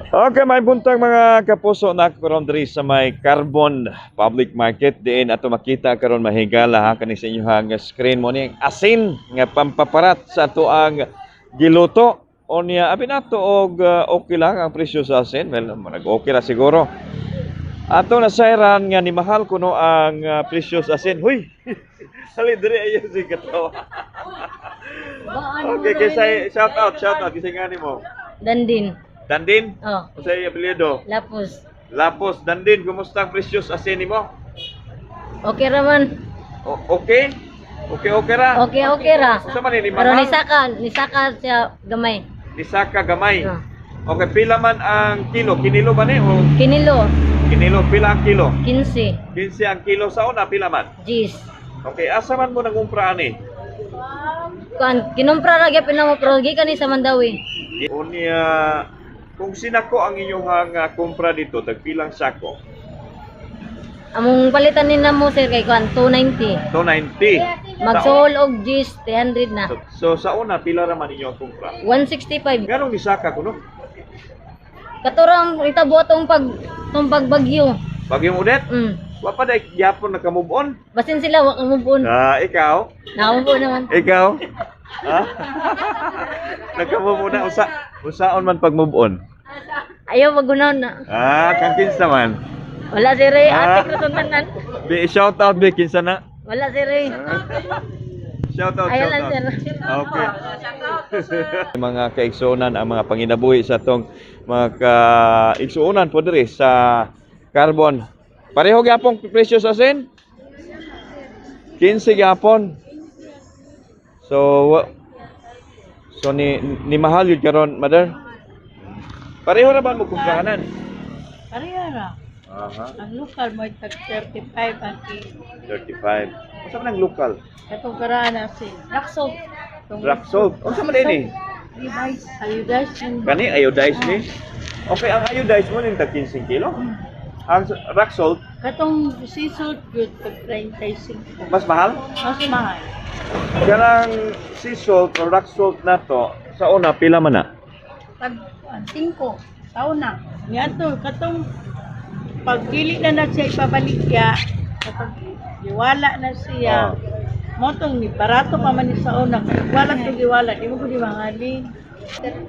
Okay, may buntag, mga kapuso, na karon diri sa may Carbon Public Market diin ato makita karon, mahigala ha, kani sa inyong screen mo ni ang asin nga pampaparat sa ato ang giluto. Unya abi nato og okay lang ang presyo sa asin. Well, nag okay ra siguro. Ato nasayran nga ni mahal kuno ang presyo sa asin. Huy. Hali diri, ayo si katawa. Okay, kaysa shout out, shout out kisay ngani mo? Dandin. Dandin? Oh, Unsay apelyido? Lapos. Lapos. Dandin, kumusta ang presyo sa asin nimo? Okay ra man. Okay? Okay ra. Okay ra. Unsa man ni Pero mahal? nisaka siya gamay. Nisaka gamay. Oh. Okay, pila man ang kilo? Kinilo ba ni o Kinilo, kinilo? Pila ang kilo? 15. 15 ang kilo. Sa una, pila man? Gis. Okay, asa man mo nangumpra ani? Kuan, kinumpra ra gyapon namo pero gikan ni sa Mandawi. Unya, kung sinako ang inyong kumpra dito, tagpilang sako? Among palitan ni namo, sir, kay kuan 290. 290. Magsuol og gis 300 na. So sa una, pila ra man inyo ang kumpra? 165. Nganong nisaka kuno? Katurang itabo atong pag tong pagbagyo. Bagyong Udet? Wa pa dai gyapon naka-move on? Basin sila wa ka move on. Ah, ikaw? Naka-move on naman. Ikaw? Ha? Naka-move on na usa usaon man pag move on? Ayaw magunaw na. Ah, kang kinsa man? Wala si Ray, Ah. ate ko tanan. Be, shout out be, kinsa na? Wala si Ray. Shout out, Ayaw shout lang, out. sir. Okay. Mga kaigsuonan, ang mga panginabuhi sa atong mga kaigsuonan po diri sa Carbon. Pareho gyapon presyo sa asin? 15 gyapon. So ni mahal yun karon, mother. Pareho ra ba mo kumprahanan? Pareha ra. Aha, Ang lokal mo ay tag 35 ang kilo. 35. Unsa man ang lokal? Katong karaan asin. Rock salt. Rock salt. Unsa man ini? Iodized and Kani iodized ni. Okay, ang iodized mo ning tag 15 kilo. Ang rock salt Katong sea salt good tag 35. Mas mahal? Mas mahal. Kanang sea salt o rock salt nato sa una, pila man na? Tag 5 taon na. Niadto katong pagdili na na siya ipabaligya, kapag giwala na siya. Mo tong ni barato pa man ni sa una kay wala to giwala, di mo ko di mahalin.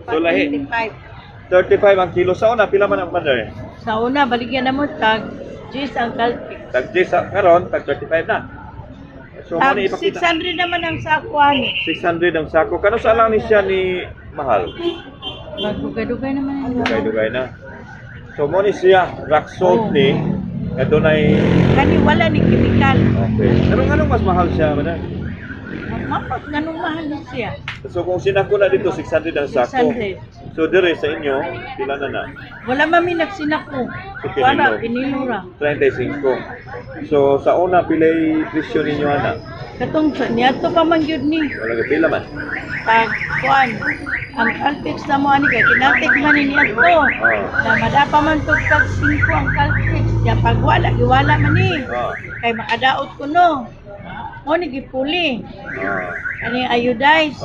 So, lahi. 35. 35 ang kilo. Sa una, pila man ang, mother? Sa una, baligyan na mo tag 10 ang Caltex. Tag 10 sa karon, tag 35 na. So mo Tag ni ipakita. 600 naman ang sako ani. 600 ang sako. Kano sa lang ni siya ni mahal? Magdugay-dugay naman yun. Dugay-dugay na. So mo ni siya rock salt ni nga dunay Kani wala ni chemical. Okay. Anong anong mas mahal siya, mother? Mapag ganun mahal na siya. So kung sinako na dito, 600 ang sako. 600. So dire sa inyo, pila na na? Wala mami nagsinako. Okay, Wala, kinilo. kinilo ra. 35. So sa una, pilay presyo ninyo ana? Katong sa niadto pa man gyud ni. Wala ka, pila man. Tag kuan. Ang Caltex na mo ani kay kinatik man ni niadto. Na madapa man tug tag 5 ang Caltex. Ya pag wala giwala man ni. Kay makadaot ko no. Mo ni gipuli. Ani iodize.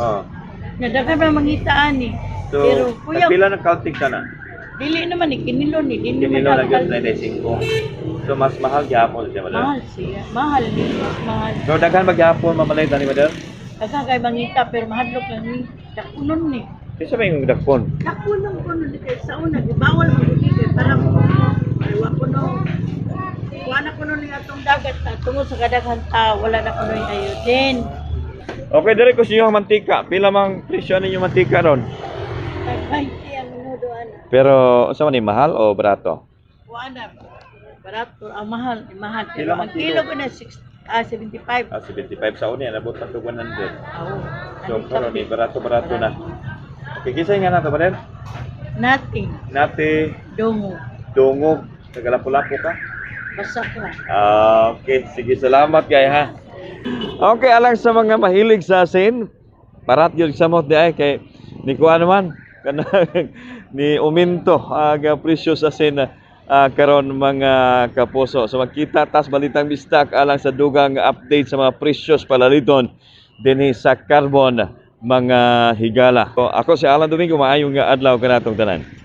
Nga daghan man mangita ani. So, Pero kuya, pila ng Caltex ana? Dili naman ni kinilo ni dili Kinilo naman na gyud ang 35. So mas mahal gyapon siya, madam. Mahal siya. Mahal ni mas mahal. So daghan magyapon mamalit ani, madam? Daghan kay mangita pero mahadlok lang ni. Dakunon ni. Kinsa may yung dakpon? Dakunon ko ni kay sa una gibawal mo gud kay para mo ay wa ko no. Wa na kuno ni atong dagat na tungod sa kadaghan tao wala na kuno iodine. Okay, dire ko sa inyong mantika. Pila mang presyo ninyo mantika ron? Tag 20 ang minudo ana. Pero unsa man ni, mahal o barato? Wa na barato ang mahal, mahal. Pila Pero man ang kilo ko na 6 75. Ah, 75 sa una, nabot man to 100. Aw. So karon ni barato-barato na. Okay, kinsa nga nato, madam? Nothing. Nate Dungo. Dungog, taga Lapu-Lapu ka? Basak ra. Ah, okay, sige, salamat kay ha. Okay, alang sa mga mahilig sa asin, parat yun sa mot di ay kay ni kuha naman kanang ni uminto ang presyo sa asin karon, mga kapuso. So magkita tas Balitang Bistak alang sa dugang update sa mga presyos palaliton dinhi sa Carbon mga higala. So, ako si Alan Domingo, maayong adlaw kanatong tanan.